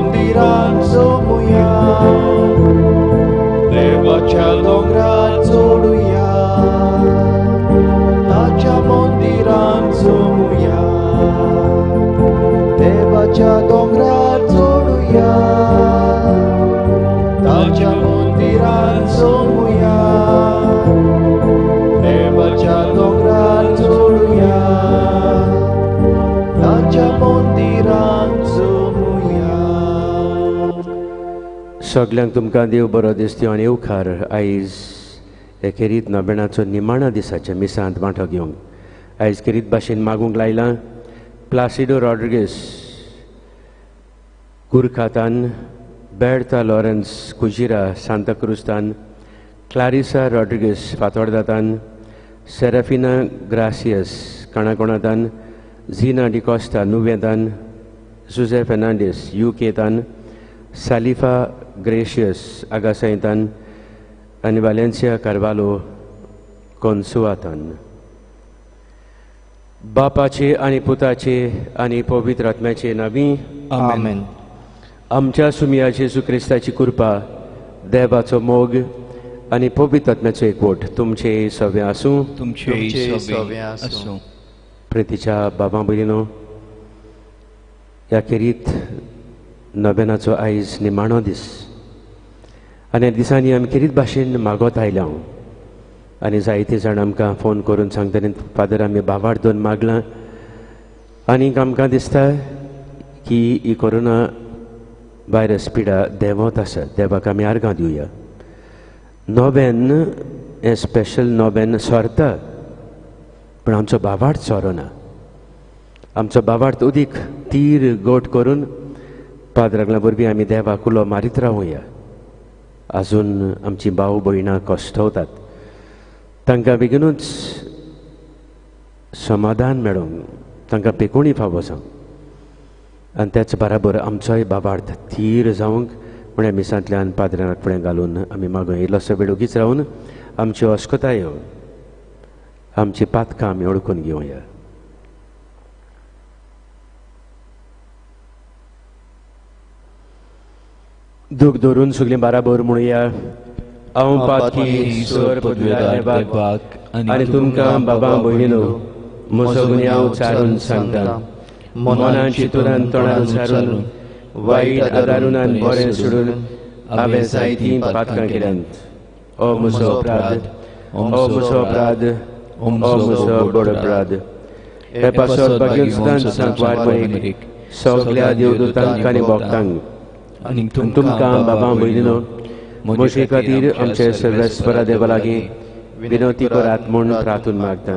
मंदिरान जमुया, देवाच्या दोंगरार चडुया, ताच्या मंदिरान जमुया, देवाच्या दोंगरार चडुया, ताच्या मंदिरान जमुया, देवाच्या दोंगरार चडुया, ताच्या मंदिरान जमुया. सगल्यांक तुमकां देव बरो दिसता आनी येवकार आयज हे खेरीत नोबेणाचो निमाणा दिसाच्या मिसांत वांटो घेवंक. आयज खेरीत भाशेन मागूंक लायलां प्लासिडो रॉड्रिगीस गुरखातान, बेर्ता लॉरेन्स कुजिरा सांताक्रुजतान, क्लारिसा रॉड्रिगीस फातोर्दातान, सेराफिना ग्रासियस काणाकोणातान, झिना डिकॉस्ता नुवेंतान, जुजे फेर्नांडीस युकेतान, सालिफा ग्रेशियस आगासांयतान आनी वालेन्सिया कार्वालो कोन्सुआतान. बापाचे आनी पुताचे आनी पवित्र आत्म्याचे नांवी आमेन. आमच्या सुमिया जेजू क्रिस्ताची कृपा, देवाचो मोग आनी पवित्र आत्म्याचो एकवट तुमचे सगळें आसूं. तुमचे सगळें आसूं. प्रितीच्या बाबा भयणीनो, ह्या खेरीत नोबेनाचो आयज निमाणो दीस आनी ह्या दिसांनी आमी खेरीत भाशेन मागत आयल्या आनी जायते जाण आमकां फोन करून सांगताले, फादर आमी बाबार दोन मागलां आनीक आमकां दिसता की ही कोरोना व्हायरस पिडा देंवत आसा, देवाक आमी आर्गां दिवया. नोबेन हें स्पेशल नोबेन सरता पूण आमचो बाबार्थ सोरोना. आमचो बाबार्थ उदीक तीर गोट करून पाद्रागला वरवीं आमी देवाक उलो मारीत रावया. आजून आमची भाव भयणां कश्टवतात, तांकां बेगीनूच समाधान मेळोंक, तांकां पेकोणी फावो जावंक आनी त्याच बराबर आमचोय बाबार्थ थीर जावंक म्हळ्यार मिसांतल्यान पाद्राक फुडें घालून आमी मागूं. इल्लोसो वेळ ओगीच रावन आमच्यो अस्कतायो, आमची पातकां आमी ओळखून घेवया. दूख धरून सगळीं बाराबर म्हणुया, हांव पातकी सर पदव्यार देवाक आनी तुमकां बाबा भयणीनो म्हजो गुन्यांव चारून सांगता. मनान चिंतून तोंडान उच्चारून वायट आदारून आनी बरें सोडून हांवें जायतीं पातकां केल्यांत. ओ म्हजो अपराध, ओ म्हजो अपराध, ओ म्हजो व्हड अपराध. हे पासत भाग्यवंतान सांकवार मरीक सगल्या देवदूतांक आनी भक्तांक आनी तुमकां बाबा भयणीनो म्हजे खातीर आमचे सर्वेस्परा देवा लागीं विनवती करात म्हूण प्रार्थून मागता.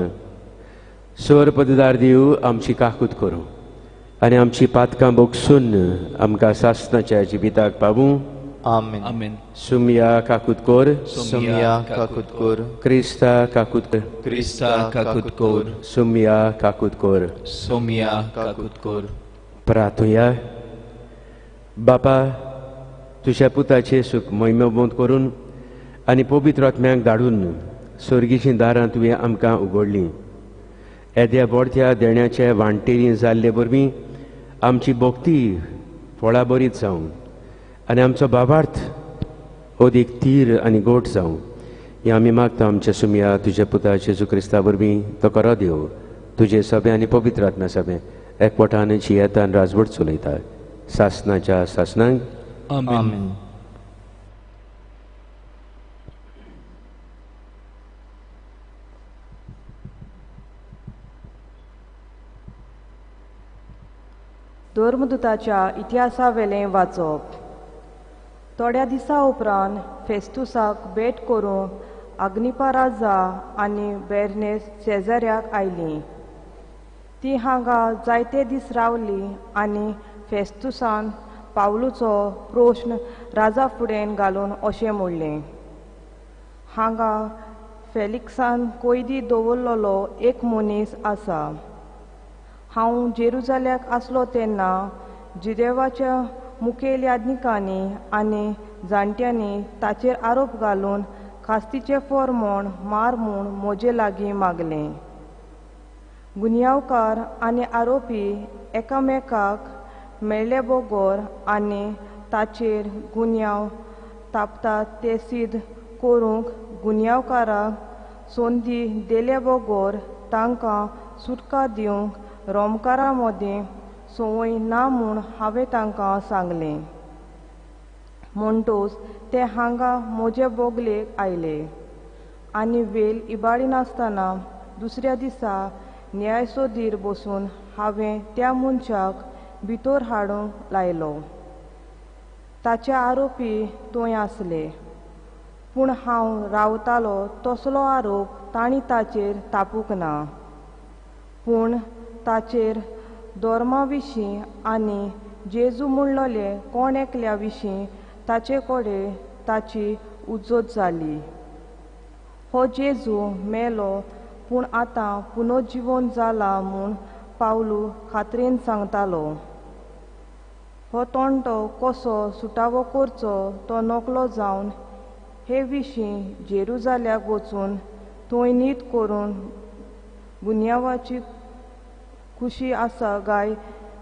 सर पददार देव आमची काकूत करूं आनी आमची पातकां बोगसून आमकां सासणाच्या जिविताक पावूं. आमेन. आमेन. सुमया काकूत कोर, सुमया काकूत कोर, क्रिस्ता काकूत कोर, क्रिस्ता काकूत कोर, सुमया काकूत कोर, सुमया काकूत कोर. प्रार्थुया. बापा, तुज्या पुताचे सुख महिमोबंद करून आनी पवित्र आत्म्याक धाडून स्वर्गीचीं दारां तुवें आमकां उगडलीं. येद्या बोडत्या देण्याचे वांटेली जाल्ले वरवीं आमची भक्ती फळां बरीत जावं आनी आमचो बाबार्थ अदीक तीर आनी गोट जावं हें आमी मागता. आमच्या सुमया तुज्या पुता जेजू क्रिस्ता वरवीं तो करो देव तुजे सभे आनी पवित्र आत्म्या सभे एकवटान जियेतान राजवट चलयता सासनाच्या सासनांक. आमेन. धर्मदूताच्या इतिहासावेलें वाचप. थोड्या दिसा उपरांत फेस्तुसाक भेट करूंक अग्निपा राजा आनी बेर्नेस शेजाऱ्याक आयलीं. ती हांगा जायते दीस रावली आनी फेस्तुसान पावलूचो प्रश्न राजा फुडें घालून अशें म्हणलें, हांगा फेलिक्सान कोयदी दवरलेलो एक मनीस आसा. हांव जेरुजाल्याक आसलो तेन्ना जुदेवाच्या मुखेल याज्ञिकांनी आनी जाणट्यांनी ताचेर आरोप घालून खास्तीचें फॉर्मोण मार म्हूण म्हजे लागीं मागलें. गुन्यांवकार आनी आरोपी एकामेकाक मेळ्ळे बगर आनी ताचेर गुन्यांव तापता ते सिद्ध करूंक गुन्यांवकारांक संदी दिले बगर तांकां सुटका दिवंक रोमकारां मदीं संवय ना म्हूण हांवें तांकां सांगलें. म्हणटूच ते हांगा म्हजे बोगलेक आयले आनी वेल इबाडिनासतना दुसऱ्या दिसा न्यायसोदीर बसून हांवें त्या मनशाक भितर हाडूंक लायलो. ताचे आरोपी थंय आसले, पूण हांव रावतालो तसलो आरोप तांणी ताचेर तापूंक ना. पूण ताचेर धर्मा विशीं आनी जेजू म्हणलेले कोण एकल्या विशीं ताचे कडेन ताची उज्जत जाली. हो जेजू मेलो पूण आतां पुनर्जिवन जाला म्हूण पावलू खात्रेन सांगतालो. हो तोंडो कसो सुटावो करचो तो नकलो जावन हे विशीं जेरुजाल्याक वचून थंय नीत करून गुन्यांवाची खुशी आसा काय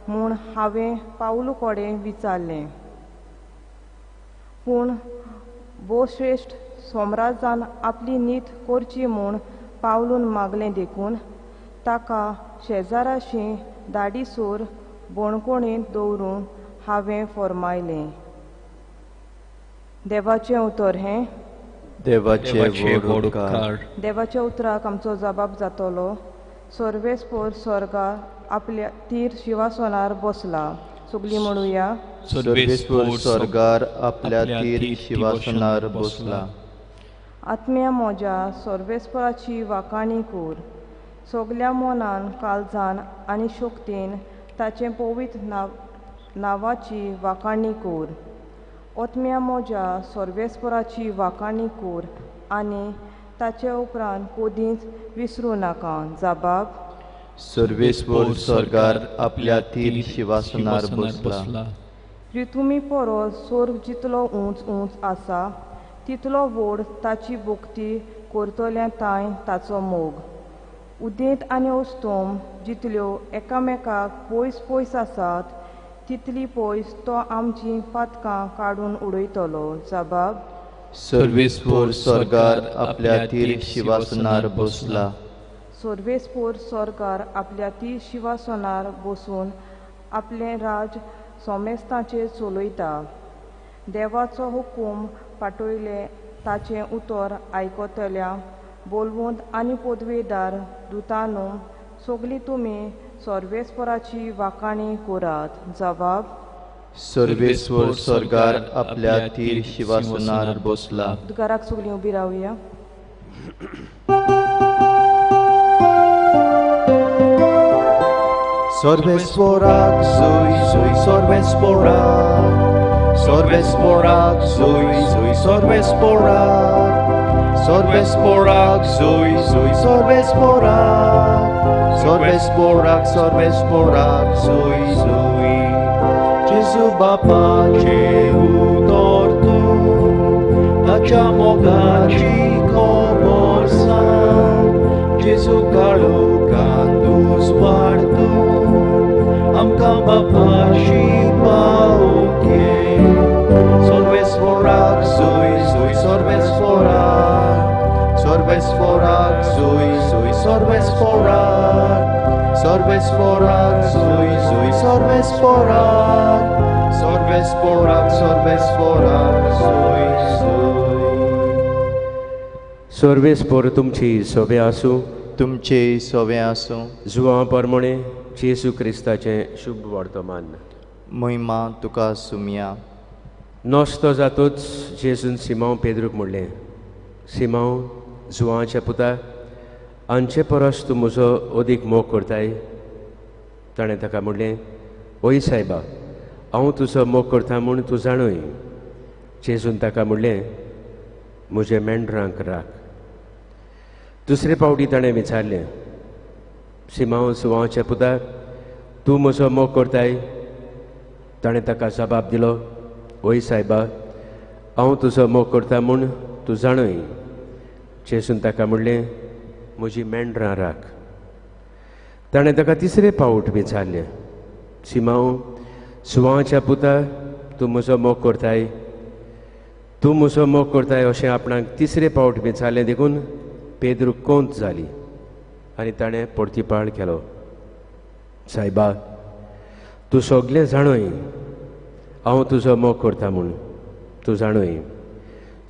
म्हूण हांवें पावलू कडेन विचारलें. पूण भोवश्रेश्ठ सोमराजान आपली नीत करची म्हूण पावलून मागलें देखून ताका शेजाराशी दाडीसोर बणकोणेंत दवरून हांवें फर्मायलें. देवाचें उतर हें. देवाचे व्हड उपकार. देवाच्या उतराक आमचो जबाब जातलो. सर्वेस्पोर स्वर्गा आपल्या तीर शिवासनार बसला. सगळीं म्हणुया. सर्वेस्पोर स्वर्गार आपल्या तीर शिवासनार बसला. आत्म्या म्हज्या सर्वेस्पराची वाखाणी कर. सगल्या मनान काळजान आनी शक्तीन ताचें पवित्र नांवाची वाखाणी कर. आत्म्या म्हज्या सर्वेस्पराची वाखाणी कर आनी ताचे उपरांत कदींच विसरूं नाका. जबाब. सर्वेस्पोर स्वर्गार आपल्या तीर शिवासनार बसला. पृथ्वी परस स्वर्ग जितलो उंच उंच आसा तितलो व्हड ताची भक्ती करतल्या तांय ताचो मोग. उदेंत आनी अस्तम जितल्यो एकामेकाक पयस पयस आसात तितली पयस तो आमची पातकां काडून उडयतलो. जबाब. सर्वेस्पोर स्वर्गार आपल्या तीर शिवासनार बसला. सर्वेस्पोर स्वर्गार आपल्या तीर शिवासनार बसून आपलें राज सोमेस्ताचेर चलयता. देवाचो हुकूम पाठयले ताचें उतर आयकतल्या बोलवंत आनी पदवेदार दुतानू सगळीं तुमी सर्वेस्पराची वाखाणी करात. जबाब. सर्वेस्पोर स्वर्गार आपल्या तीर शिवासनार बसला. उद्गाराक सगळीं उबी रावया. सर्वेस्पोराक जोय जोय सर्वेस्पोराक, सर्वेस्पोराक जोय जोय सर्वेस्पोराक, सर्वेस्पोराक जोय जोय सर्वेस्पोराक, सर्वेस्पोराक सर्वेस्पोराक जोय जोय. जेजू बापाचें उतर तूं ताच्या मोगाची खबर सांग. जेजू काळोखांत उजवाड तूं आमकां बापाशी पावोवंक ये. सर्वेस्पोराक जोय जोय सर्वेस्पोराक, सर्वेस्पोराक जोय जोय सर्वेस्पोराक, सर्वेस्पोराक जोय जोय सर्वेस्पोराक, सर्वेस्पोराक सर्वेस्पोराक जोय जोय. सर्वेस्पोर तुमची सोबे आसूं. तुमचे सोबे आसूं. जुवां परमणे जेजू क्रिस्ताचें शुभ वर्तमान. महिमा तुका सुमया. नस्तो जातूच जेजून सिमांव पेद्रूक म्हणलें, सिमांव जुवांच्या पुता, आमचे परस तूं म्हजो अदीक मोग करताय. ताणें ताका म्हणलें, ओय सायबा, हांव तुजो मोग करता म्हूण तूं जाणूय. जेजून ताका म्हणलें, म्हजे मेंढरांक राख. दुसरे पावटी ताणें विचारलें, सिमांव जुवांच्या पुता, तूं म्हजो मोग करताय. ताणें ताका जबाब दिलो, ओय सायबा, हांव तुजो मोग करता म्हूण तूं जाणूय. जेजून ताका म्हणलें, म्हजी मेंढरां राख. ताणें ताका तिसरे पावट विचारलें, सिमांव सुवाच्या पुता तूं म्हजो मोग करताय, तूं म्हजो मोग करताय अशें आपणाक तिसरे पावट विचारलें देखून पेद्रूक कोंत जाली आनी ताणें परतीपाळ केलो, सायबा तूं सगलें जाणय, हांव तुजो मोग करता म्हूण तूं जाणय.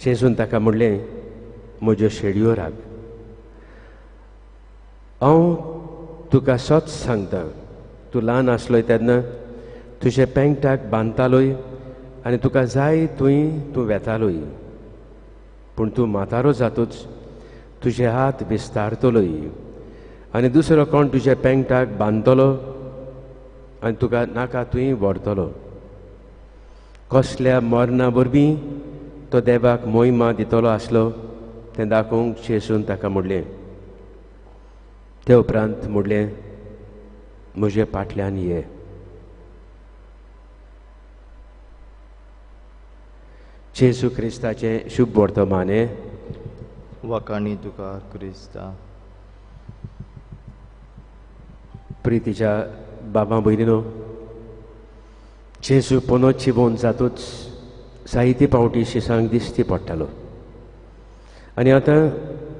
जेजून ताका म्हणलें, म्हज्यो शेडयो राख. हांव तुका सत सांगता, तूं ल्हान आसलोय तेन्ना तुजे पेंगटाक बांदतालोय आनी तुका जाय थंय तूं वेतालोय, पूण तूं म्हातारो जातूच तुजे हात विस्तारतलोय आनी दुसरो कोण तुजे पेंगटाक बांदतलो आनी तुका नाका थंय व्हरतलो. कसल्या मरणा वरवीं तो देवाक मोहिमा दितलो आसलो तें दाखोवंक जेजून ताका म्हणलें. ते उपरांत म्हणलें, म्हजे फाटल्यान ये. जेजू क्रिस्ताचें शुभ वर्तमान. वाखाणी तुका क्रिस्ता. प्रितीच्या बाबा भयणीनो, जेजू पोनोत शिवोन जातूच जायते पावटी शिसांक दिश्टी पडटालो आनी आतां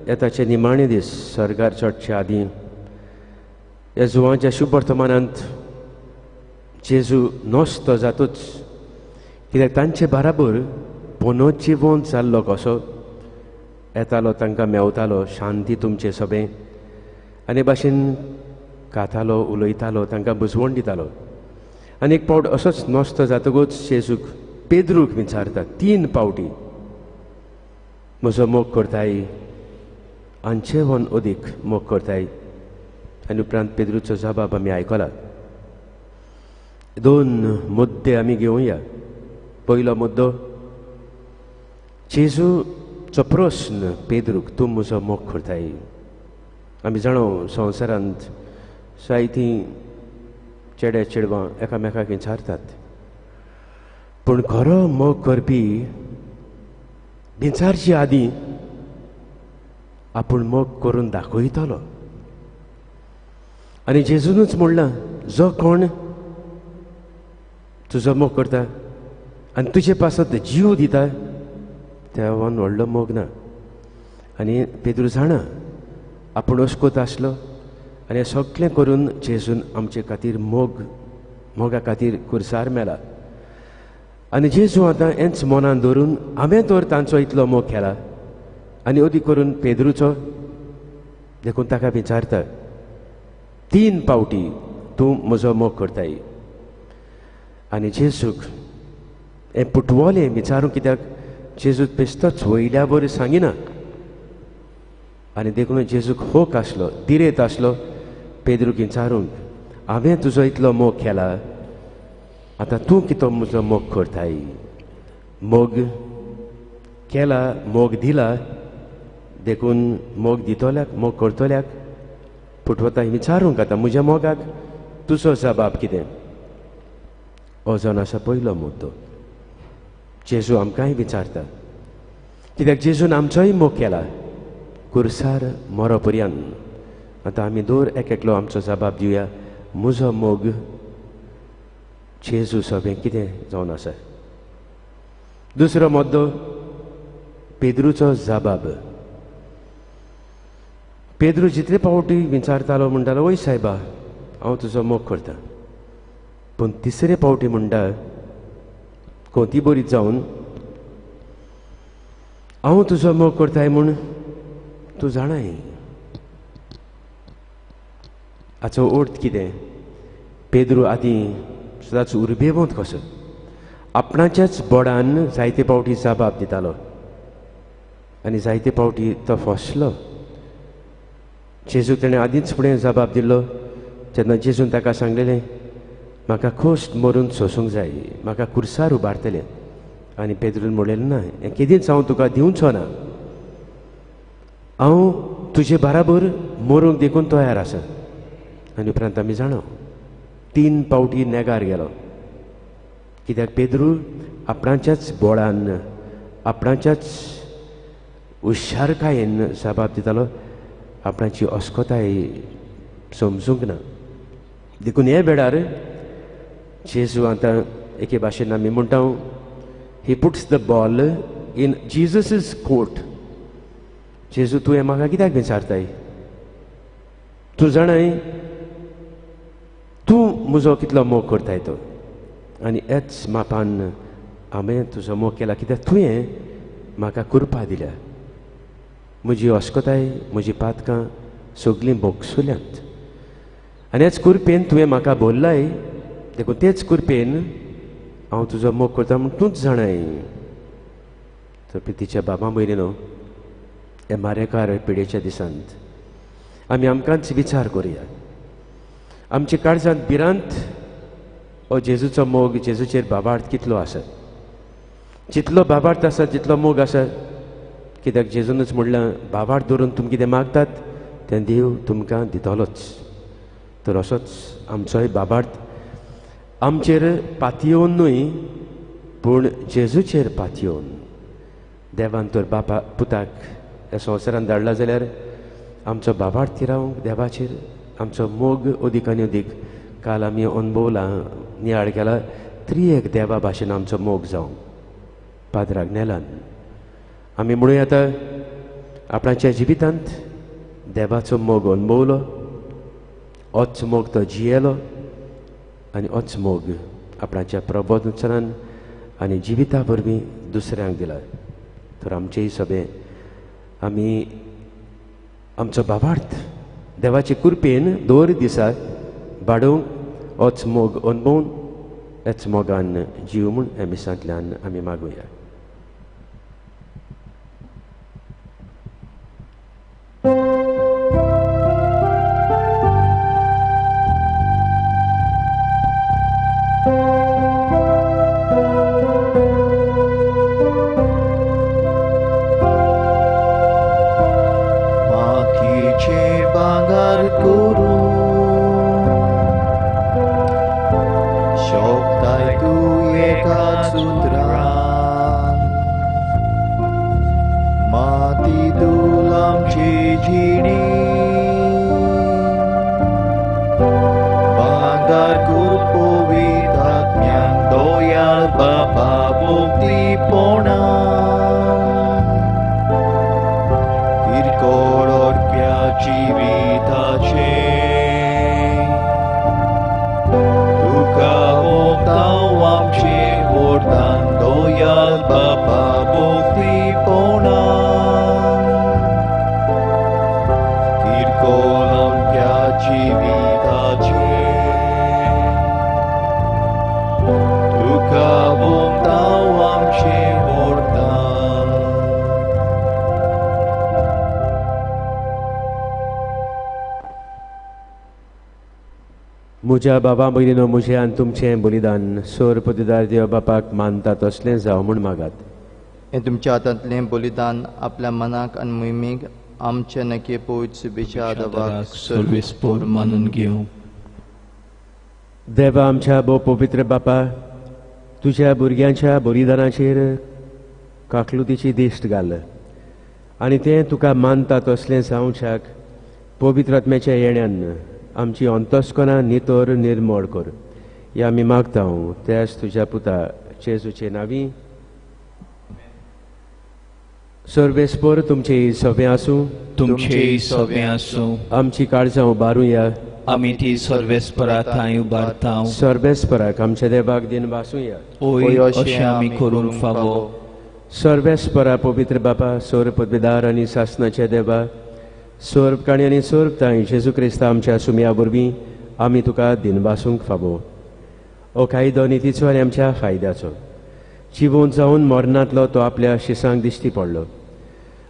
हे ताचे निमाणे दीस सर्गार चडचे आदीं ह्या जुवांच्या शुभ वर्तमानांत जेजू नस्तो जातूच, कित्याक तांचे बराबर पोनोत जिवोन जाल्लो कसो येतालो, तांकां मेवतालो, शांती तुमचे सभें आनी भाशेन खातालो, उलयतालो, तांकां बुजवण दितालो. आनी एक पावट असोच नस्तो जातकूच जेजूक पेद्रूक विचारता 3 पावटी, म्हजो मोग करताय, आनचे वन अदीक मोग करताय. आनी उपरांत पेद्रूचो जबाब आमी आयकला. 2 मुद्दे आमी घेवया. पयलो मुद्दो, जेजूचो प्रस्न पेद्रूक, तूं म्हजो मोग करताय. आमी जाणो संवसारांत जायतीं चेडे चेडवां एकामेकाक विचारतात, पूण खरो मोग करपी विचारचे आदीं आपूण मोग करून दाखयतलो. आनी जेजूनच म्हणलां, जो कोण तुजो मोग करता आनी तुजे पासत जीव दिता त्या व्हडलो मोग ना. आनी पेद्रू जाणा आपूण अस्कोत आसलो आनी हें सगळें करून जेजून आमचे खातीर मोग, मोगा खातीर कुर्सार मेला. आनी जेजू आतां हेंच मनान धरून हांवें तर तांचो इतलो मोग केला आनी अदीक करून पेद्रूचो, देखून ताका विचारता 3 पावटी तूं म्हजो मोग करताय. आनी जेजूक हें पुटवलें विचारूं, कित्याक जेजू बेश्टोच वयल्या बरी सांगिना आनी देखून जेजूक होक आसलो, दिरेत आसलो पेद्रूक विचारूंक, हांवें तुजो इतलो मोग केला, आतां तूं कितो म्हजो मोग करताय. मोग केला, मोग दिला, देखून मोग दितल्याक, मोग करतल्याक पुटवता विचारूंक आतां म्हज्या मोगाक तुजो जबाब कितें. हो जावन आसा पयलो मुद्दो. जेजू आमकांय विचारता, कित्याक जेजून आमचोय मोग केला कुर्सार मरो पर्यंत. आतां आमी दर एक एकलो आमचो जबाब दिवया, म्हजो मोग जेजू सगळें कितें जावन आसा. दुसरो मुद्दो, पेद्रूचो जबाब. पेद्रू जितले पावटी विचारतालो म्हणटालो, वय सायबा हांव तुजो मोग करता, पूण तिसरे पावटी म्हणटा कोती बरी जावन हांव तुजो मोग करताय म्हूण तूं जाणाय. हाचो अर्थ कितें, पेद्रू आदीं सदांच उर्बेवंत कसो आपणाच्याच बोडान जायते पावटी जबाब दितालो आनी जायते पावटी तो फसलो. जेजूक ताणें आदींच फुडें जबाब दिल्लो तेन्ना जेजून ताका सांगलेलें, म्हाका खोस मरून सोसूंक जाय, म्हाका कुर्सार उबारतलें. आनी पेद्रून म्हणलें, ना, हें केदींच हांव तुका दिवचो ना, हांव तुजे बराबर मरूंक देखून तयार आसा. आनी उपरांत आमी जाणा 3 पावटी नेगार गेलो, कित्याक पेद्रू आपणाच्याच बोळान, आपणाच्याच हुशारकायेन जबाब दितालो, आपणाची अस्कोताय समजूंक ना. देखून हे वेळार जेजू आतां एके भाशेन आमी म्हणटा, he puts the ball in Jesus's court. जेजू तुवें म्हाका कित्याक विचारताय? तूं जाणाय तूं म्हजो कितलो मोग करताय तो, आनी हेच मापान हांवें तुजो मोग केला कित्याक तुवें म्हाका कृपा दिल्या, म्हजी अस्कताय म्हजी पातकां सगळीं भोगसुल्यांत आनी हेच कृपेन तुवें म्हाका बोल्लाय, देखून तेच कृपेन हांव तुजो मोग करता म्हूण तूंच जाणाय. तर प्रितीच्या बाबा भयणीनो, ह्या मारेकार पिडेच्या दिसांत आमी आमकांच विचार करुया. आमच्या काळजांत भिरांत हो जेजूचो मोग, जेजूचेर बाबार्थ कितलो आसा, जितलो बाबार्थ आसा जितलो मोग आसा, कित्याक जेजूनच म्हणलां बाबार्थ धरून तुमी कितें मागतात तें देव तुमकां दितलोच. तर असोच आमचोय बाबार्थ आमचेर पातयेवन न्हय पूण जेजूचेर पातयेवन देवान तर बापा पुताक ह्या संवसारान धाडला जाल्यार आमचो बाबार्थ थिरावंक देवाचेर आमचो मोग अदीक आनी अदीक काल आमी अणभवला, नियाळ केला, त्रियेक देवा भाशेन आमचो मोग जावं. पाद्राक नेलान आमी म्हणूं येता आपणाच्या जिवितांत देवाचो मोग अणभवलो, होच मोग तो जियेलो आनी होच मोग आपणाच्या प्रबोधनान आनी जिविता वरवीं दुसऱ्यांक दिला. तर आमचेय सभें आमी आमचो भावार्थ देवाचे कृपेन दर दिसा बाडोवंक होच मोग अणभवून हेच मोगान जीव म्हूण ह्या मिसांतल्यान आमी मागुया. म्हज्या बाबा भयणीनो, म्हजें आनी तुमचें बलिदान सोर पतिदार देव बापाक मानता तसलें जावं म्हूण मागात. हें तुमच्या हातांतलें बलिदान आपल्या मनाक आनी मोहिमेक आमच्या नके पवित्र शुभेच्छा देवाक सर्वेस्पोर मानून घेवं. देवा आमच्या भोव पवित्र बापा, तुज्या भुरग्यांच्या बलिदानाचेर काकलुतीची दिश्ट घाल आनी तें तुका मानता तसलें जावच्याक पवित्र आत्म्याच्या येण्यान आमची अंतस्कनां नितोर निर्मळ कर. ह्या आमी मागता त्याच तुज्या पुता जेजूचे नांवी. सर्वेस्पोर तुमचे सभें आसूं, तुमचे सभें आसूं. आमची काळजां उबारुया, आमी ती सर्वेस्परा थंय उबारता. सर्वेस्पराक आमच्या देवाक दिन भासुया, ओय अशें आमी करूंक फावो. सर्वेस्परा पवित्र बापा, सोर पदवीदार आनी सासनाचे देवा, सोर्ब काणी आनी सोर्ब ताई जेजू क्रिस्ता आमच्या सुमया वरवीं आमी तुका दिनवासूंक फावो. हो कायदो नितीचो आनी आमच्या फायद्याचो. जिवोवन जावन मरणांतलो तो आपल्या शिसांक दिश्टी पडलो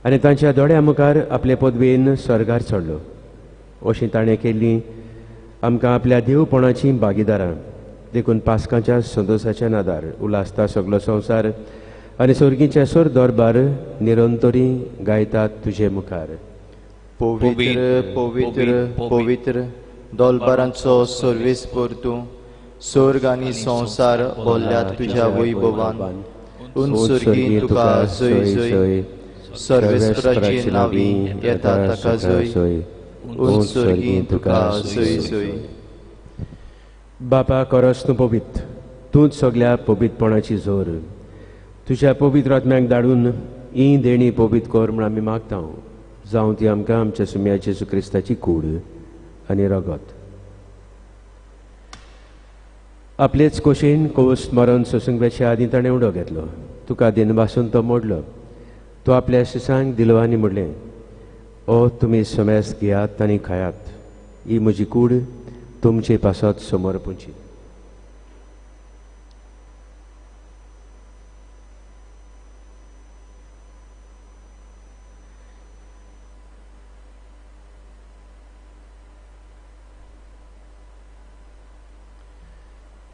आनी तांच्या दोळ्या मुखार आपले पदवेन स्वर्गार चडलो. अशीं ताणें केल्लीं आमकां आपल्या देवपणाचीं भागीदारां. देखून पास्काच्या संतोसाच्या नादार उल्हासता सगलो संवसार आनी स्वर्गीचे सोर दरबार निरंतरी गायतात तुजे मुखार. पवित्र पवित्र पवित्र दोलबारांचो सर्वेस्पोर तूं, स्वर्ग आनी संवसार भरल्यात तुज्या वैभवान. उंच स्वर्गी तुका जय जय, सर्वेस्पराचे नांवी येता ताका जय, उंच स्वर्गी तुका जय जय. बापा करस तूं पवित्र, तूंच सगल्या पवित्रपणाची जोर. तुज्या पवित्र आत्म्याक धाडून ही देणी पवित्र कर म्हूण आमी मागता. जावं ती आमकां आमच्या सुम्या जेजू क्रिस्ताची कूड आनी रगत. आपलेच कोशेन कोस मरण सोसूंक वेच्या आदीं ताणें उडो घेतलो. तुका दिनभासून तो मोडलो. तो आपल्या शिसांक दिलो आनी म्हणलें, ओ तुमी समेस्त घेयात आनी खायात, ही म्हजी कूड तुमचे पासत समर्पूची.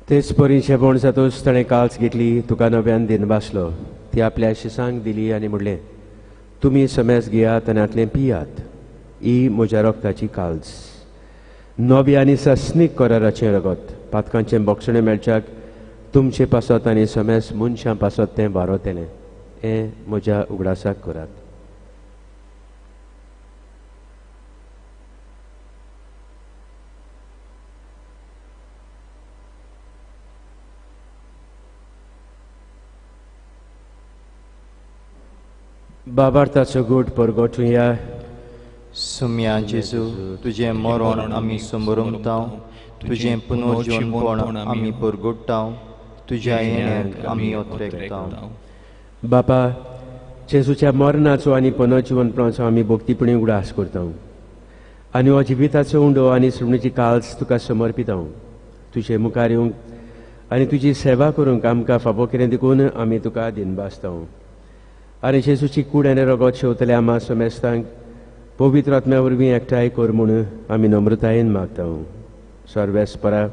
तेच परी जेवण जातूच ताणें काल्स घेतली, तुका नव्यान दिनभासलो, ती आपल्या शिसांक दिली आनी म्हणलें, तुमी समेस्त घेयात आनी हांतलें पियात, ही म्हज्या रगताची काल्स, नवी आनी सासणीक कराराचें रगत, पातकांचें बोगसणें मेळच्याक तुमचे पासत आनी समेस्त मनशां पासत तें वारोतलें. हें म्हज्या उगडासाक करात. बाबार्थाचो गोट परगटुया. सुम्या जेजू, तुजें मरण आमी समरमताव, तुजें पुनर्जीवनपण आमी परगट्टाव, तुज्या येण्याक आमी ओत्रेकताव. बापा, जेजूच्या मरणाचो आनी पुनर्जीवनपणाचो आमी भक्तीपणी उगडास करता आनी हो जिविताचो उंडो आनी सुमणीची काल्स तुका समर्पिताव. तुजे मुखार येवंक आनी तुजी सेवा करूंक आमकां फावो केलें देखून आमी तुका दिनभासताव. आनी जेजूची कूड आनी रगत शेवतले आमा समेस्तांक पवित्र आत्म्या वरवीं एकठांय कर म्हूण आमी नम्रतायेन मागता. सर्वेस्परा,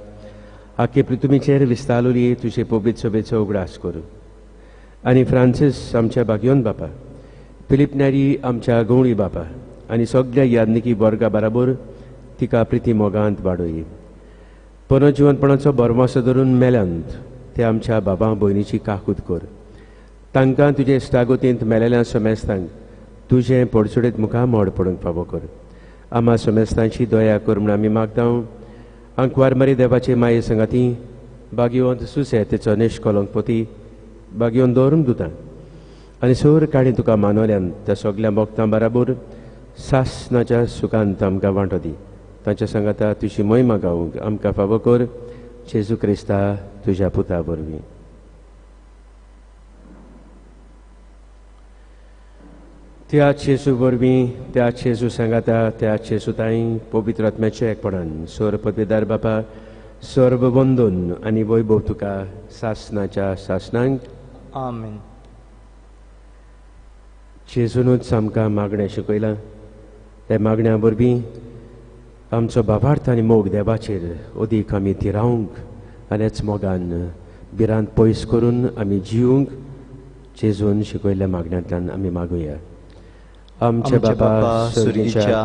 आख्खे पृथ्वीचेर विस्तारली तुजे पवित्र सभेचो उगडास कर आनी फ्रांसीस आमच्या भाग्योन बापा, फिलीप नेरी आमच्या गवळी बापा आनी सगल्या यादनिकी वर्गा बराबर तिका प्रिती मोगांत वाडोय. पुनर्जिवनपणाचो भरमासो धरून मेल्यांत ते आमच्या बाबा भयणीची काकूत कर. तांकां तुजे इश्टागतींत मेलेल्या समेस्तांक तुजें पडसुडीत मुखार मोड पडूंक फावो कर. आमा समेस्तांची दया कर म्हूण आमी मागता. आंकवार मरी देवाचे माये संगाती बागेवंत सुसे तेचो निश्कलंक पोती बागेवन दवरूंक दिता आनी सोर काणी तुका मानवल्यान त्या सगल्या भक्तां बराबर सासनाच्या सुखांत आमकां वांटो दी. तांच्या सांगाता तुजी महिमा गावंक आमकां फावो कर, जेजू क्रिस्ता तुज्या पुता वरवीं. त्या जेजू वरवीं, त्या जेजू सांगाता, त्या जेजू ताई पवित्र आत्म्याच्या एकपणान सोर पदवेदार बापा सर्व वंदन आनी वैभव तुका सासनाच्या सासनांक. आमेन. जेजूनूच आमकां मागणें शिकयलां. त्या मागण्या वरवीं आमचो बाबार्थ आनी मोग देवाचेर अदीक आमी थिरावंक आनी हेच मोगान भिरांत पयस करून आमी जिवंक जेजून शिकयल्ल्या मागण्यांतल्यान आमी मागुया. आमच्या बापा स्वर्गीच्या,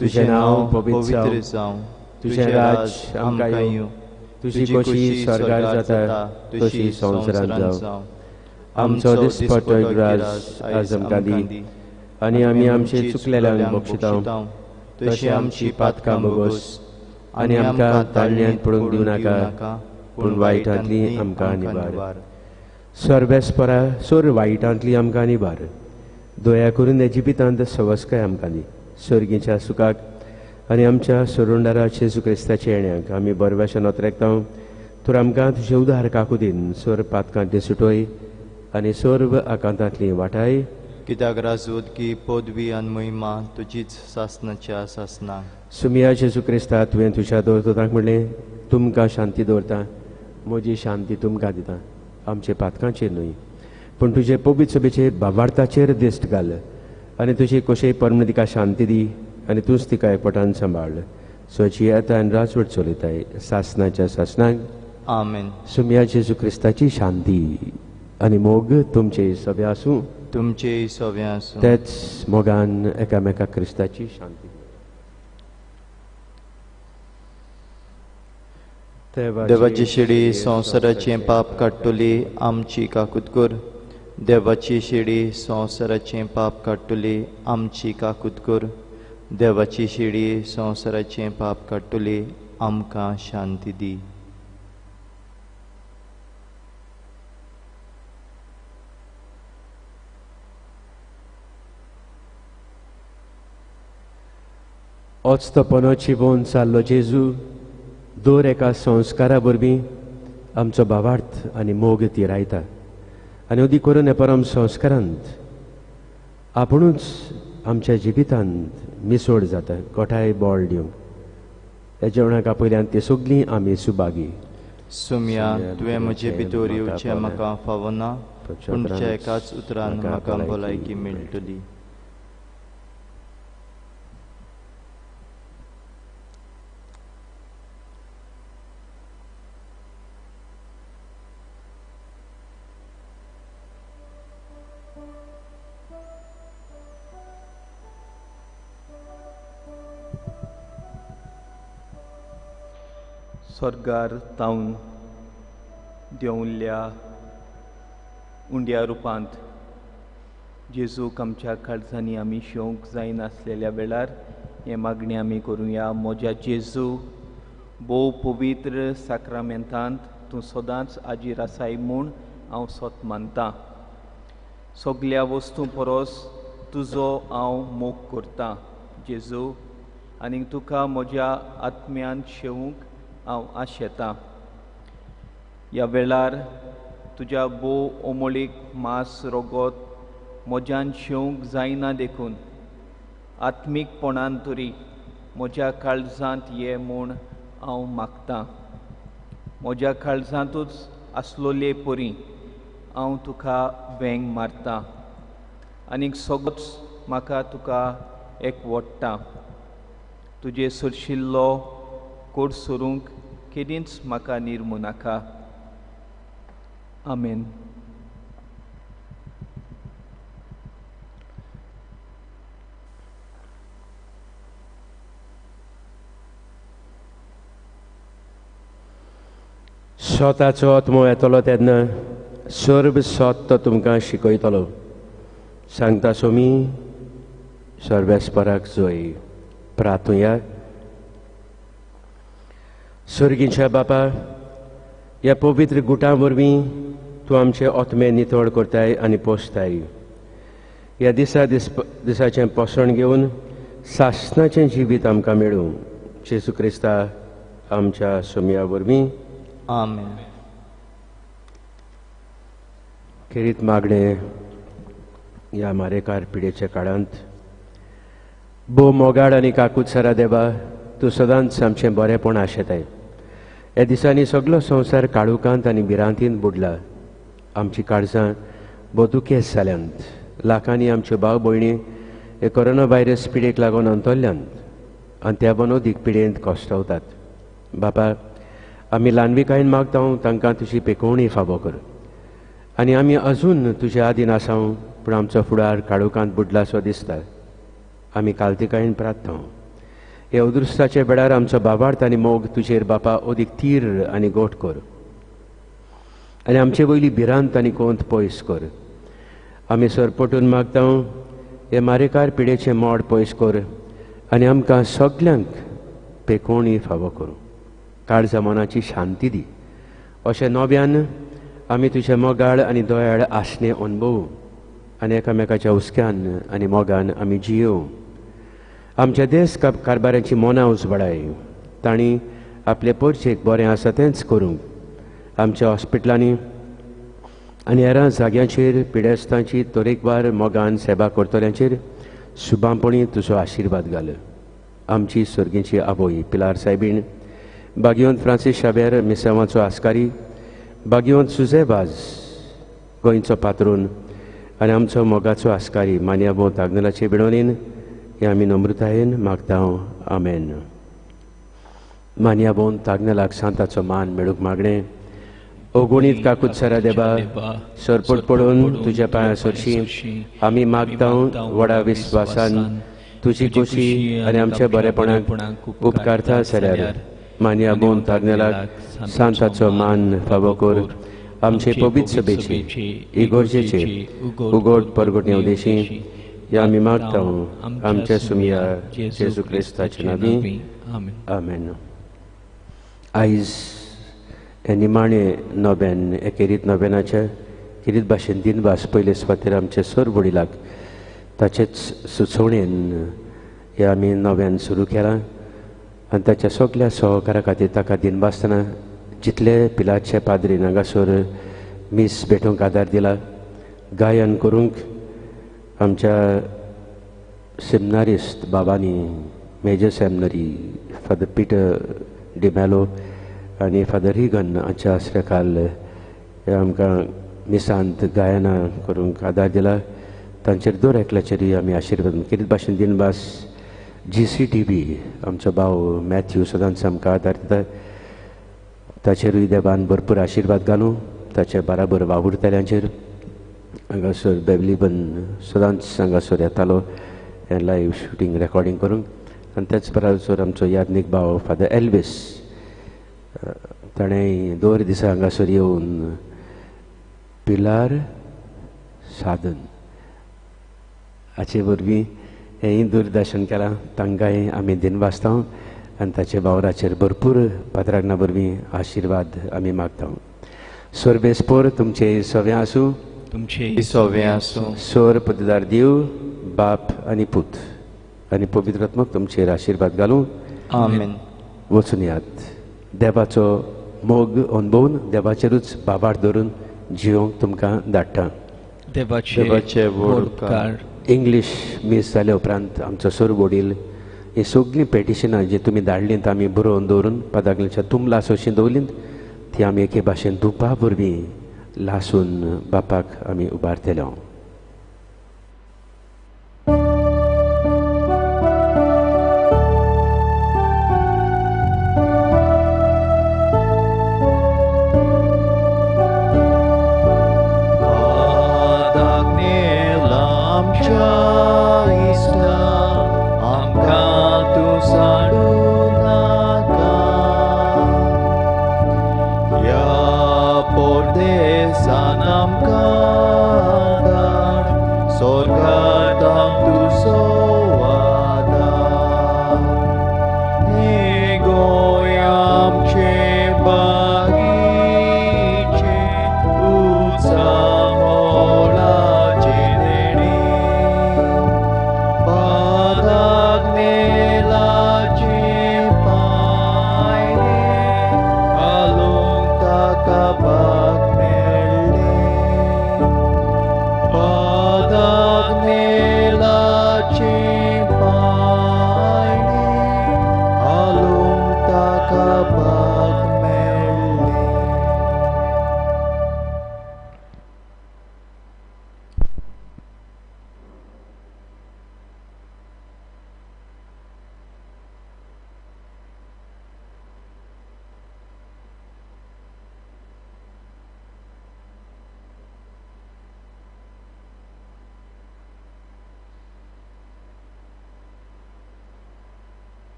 तुजें नांव पवित्र जावं, तुजें राज आमकां येवं, तुजी खोशी स्वर्गार जाता तशी संवसारांत जावं. आमचो दिसपट्टो ग्रास आज आमकां दी आनी आमी आमचे चुकलेल्यांक बक्षिता तशी आमची पातकां भोगोस आनी आमकां ताळण्यांत पडूंक दिवं नाका, पूण वायटांतली आमकां निवार. सर्वेस्परा सोर वायटांतली आमकां निवार. दया करून जिवितांत सवस्काय आमकां दी. सर्गीच्या सुखाक आनी आमच्या सोरुंडारा जेजू क्रिस्ताच्या येण्याक आमी बरव्याशान ओतरेकता. तर आमकां तुजे उदार काकुदीन सोर पातकांतली सुटोय आनी सर्व आकांतांतली वाटाय. कित्याक राजूत की पदवी आनी महिमा तुजीच सासनाच्या सासना. सुमिया जेजू क्रिस्ता, तुवें तुज्या दवरतांक म्हणलें, तुमकां शांती दवरता, म्हजी शांती तुमकां दिता. आमचे पातकांचेर न्हय पूण तुजे पवित्र सभेचे भावार्थाचेर दिश्ट घाल आनी तुजी कोशे परमण तिका शांती दी आनी तूंच तिका एकवटान सांबाळ. स्वची येता आनी राजवट चलयताय सासनाच्या सासनाक. आमेन. सुमिया जेजू क्रिस्ताची शांती आनी मोग तुमचे सभे आसूं. तुमचे सभे आसूं. तेच मोगान एकामेका क्रिस्ताची शांती. देवाची शिडी संवसाराचें पाप काडटली आमची काकूत कर. देवाची शिडी संवसाराचें पाप काडटली आमची काकूत कर. देवाची शिडी संवसाराचें पाप काडटली आमकां शांती दी. अचतपनो चिबोवन जाल्लो जेजू दर एका संस्कारा वरवीं आमचो भावार्थ आनी मोग तिरायता आनी अदीक करून हे परम संस्कारांत आपुणूच आमच्या जिवितांत मिसोड जाता गोठाय बळ दिवंक. ह्या जेवणाक आपयल्यान ती सगळीं आमी सुभागी. सुमया तुवें म्हजे भितर येवचें म्हाका फावना, पूण तुज्या एकाच उतरान म्हाका भलायकी मेळटली. स्वर्गार तावन देंवल्या उंड्या रुपांत जेजूक आमच्या काळजांनी आमी शेवंक जायनासलेल्या वेळार हें मागणें आमी करुया. म्हज्या जेजू, भोव पवित्र साक्रामेंतांत तूं सदांच आजीर आसाय म्हूण हांव सोत मानतां. सगल्या वस्तूं परस तुजो हांव मोग करतां जेजू, आनी तुका म्हज्या आत्म्यान शेवंक हांव आशेतां. ह्या वेळार तुज्या भोव अमोळीक मांस रगत म्हज्यान शेवंक जायना देखून आत्मीकपणान तरी म्हज्या काळजांत ये म्हूण हांव मागतां. म्हज्या काळजांतूच आसलोले परी हांव तुका वेंग मारतां आनीक सगळोच म्हाका तुका एकवटता. तुजे सरशिल्लो कोड सोरूंक केदींच म्हाका निर्मू नाका. आमेन. स्वताचो आत्मो येतलो तेन्ना सर्व सत तो तुमकां शिकयतलो. सांगता सोमी सर्वेस्पराक जोय. प्रार्थुया. सर्गीच्या बापा, ह्या पवित्र गुटां वरवीं तूं आमचे आत्मे नितळ करताय आनी पोसताय. ह्या दिसा दिसाचें पोसण घेवन सासणाचें जिवीत आमकां मेळूं. जेजू क्रिस्ता आमच्या सोमया वरवीं. आमेन. खेरीत मागणें ह्या मारेकार पिडेच्या काळांत भोव मोगाड आनी काकूत सरा देवा, तूं सदांच आमचें बरेंपण आशेताय. ह्या दिसांनी सगलो संवसार काळुकांत आनी भिरांतीन बुडला. आमची काळजां भोव दुखेस्त जाल्यांत. लाखांनी आमच्यो भाव भयणी हे कोरोना व्हायरस पिडेक लागून अंतरल्यांत आनी त्या बनोदीक पिडेंत कश्टवतात. बापा, आमी ल्हानविकायेन मागता तांकां तुजी पेकोवणी फावो कर आनी आमी अजून तुज्या आदीन आसाव, पूण आमचो फुडार काळुकांत बुडलासो दिसता. आमी कालतिकायेन प्रार्थना. ह्या अदृश्टाच्या वेळार आमचो बाबार्थ आनी मोग तुजेर बापा अदीक तीर आनी गोट कर आनी आमचे वयली भिरांत आनी कोंत पयस कर. आमी सरपटून मागता हे मारेकार पिडेचें मोड पयस कर आनी आमकां सगल्यांक पेकोवणी फावो करूं. काळजा मनाची शांती दी. अशें नव्यान आमी तुजे मोगाळ आनी दयाळ आसणें अणभवूं आनी एकामेकाच्या हुस्क्यान आनी मोगान आमी जियोवं. आमच्या देश कारभारांची मनां उजवाडाय, तांणी आपले परचेक बरें आसा तेंच करूंक. आमच्या हॉस्पिटलांनी आनी हेरां जाग्यांचेर पिडेस्तांची तरेकवार मोगान सेवा करतल्यांचेर सुबांपणी तुजो आशिर्वाद घाल. आमची सर्गीची आवय पिलार सायबीण, बागियोन फ्रांसीस शावेर मिसांवाचो आस्कारी, बागियोन सुजेबाज गोंयचो पात्रून आनी आमचो मोगाचो आस्कारी मान्याबो तागनलाचे बिणोनीन हे आमी नम्रतायेन मागता. आमेन. मान्याबोन तागनलाक सांताचो मान मेळूंक मागणें. अगुणीत काकूत सरा देवा, सरपट पडून तुज्या पांया सरशी आमी मागता व्हडा विस्वासान तुजी खोशी आनी आमच्या बरेपणाक उपकारता जाल्यार मान्या बोन तागनेलाक सांताचो मान फावो कर. आमचे पवित्र सभेची इगोर्जेचे उगोट परगटणे उदेशी ह्या आमी मागता आमच्या सुमिया जेजू क्रिस्ताच्या नांवी. आमेन. आयज हे निमाणे नोबेन हे खेरीत नोबेनाचे खेरीत भाशेन दिनवास पयले सुवातेर आमचे सर वडिलाक ताचेच सुचोवणेन हे आमी नव्यान सुरू केलां आनी ताच्या सगल्या सहकारा खातीर ताका दिनवासतना जितले पिलाचे पाद्रीन हांगासर मीस भेटोवंक आदार दिला, गायन करूंक आमच्या सेमिनारिस्ट बाबांनी, major seminary father Peter D'Mello आनी फादर रिगन हांच्या आसऱ्या खाल आमकां मिसांत गायनां करूंक आदार दिला. तांचेर दर एकल्याचेरूय आमी आशिर्वाद केरीत भाशेन दिनवास GCTV आमचो भाव मॅथ्यू सदांच आमकां आदार दिता, ताचेरूय देवान भरपूर आशिर्वाद घालूं. ताचे बराबर वावुरतल्यांचेर हांगासर बेबलीबन सदांच हांगासर येतालो हें लायव्ह शुटींग रेकॉर्डिंग करूंक. आनी तेच बराबर आमचो यादनीक भाव फादर एल्वीस ताणें दर दिसा हांगासर येवन पिलार साधन हाचे वरवीं हेंय दूरदर्शन केलां. तांकांय आमी दिनवासता आनी ताचे वावराचेर भरपूर पात्रांगणा वरवीं आशिर्वाद आमी मागता. सोरबेस्पोर तुमचे सवें आसूं, तुमचे सवें आसूं. सोर पददार देव बाप आनी पूत आनी पवित्रात्मक तुमचेर आशिर्वाद घालूं. आमेन. वचून यात, देवाचो मोग अनुभवून देवाचेरूच बाबार धरून जिवंक तुमकां धाडटा. देवाचे व्हड उपकार. इंग्लीश मीस जाल्या उपरांत आमचो सोर वडील ही सगळीं पेटिशनां जी तुमी धाडलीं आमी बरोवन दवरून पादागल्याच्या तुमलास अशीं दवरलीं ती आमी एके भाशेन धुपा वरवीं लासून बापाक आमी उबारतले.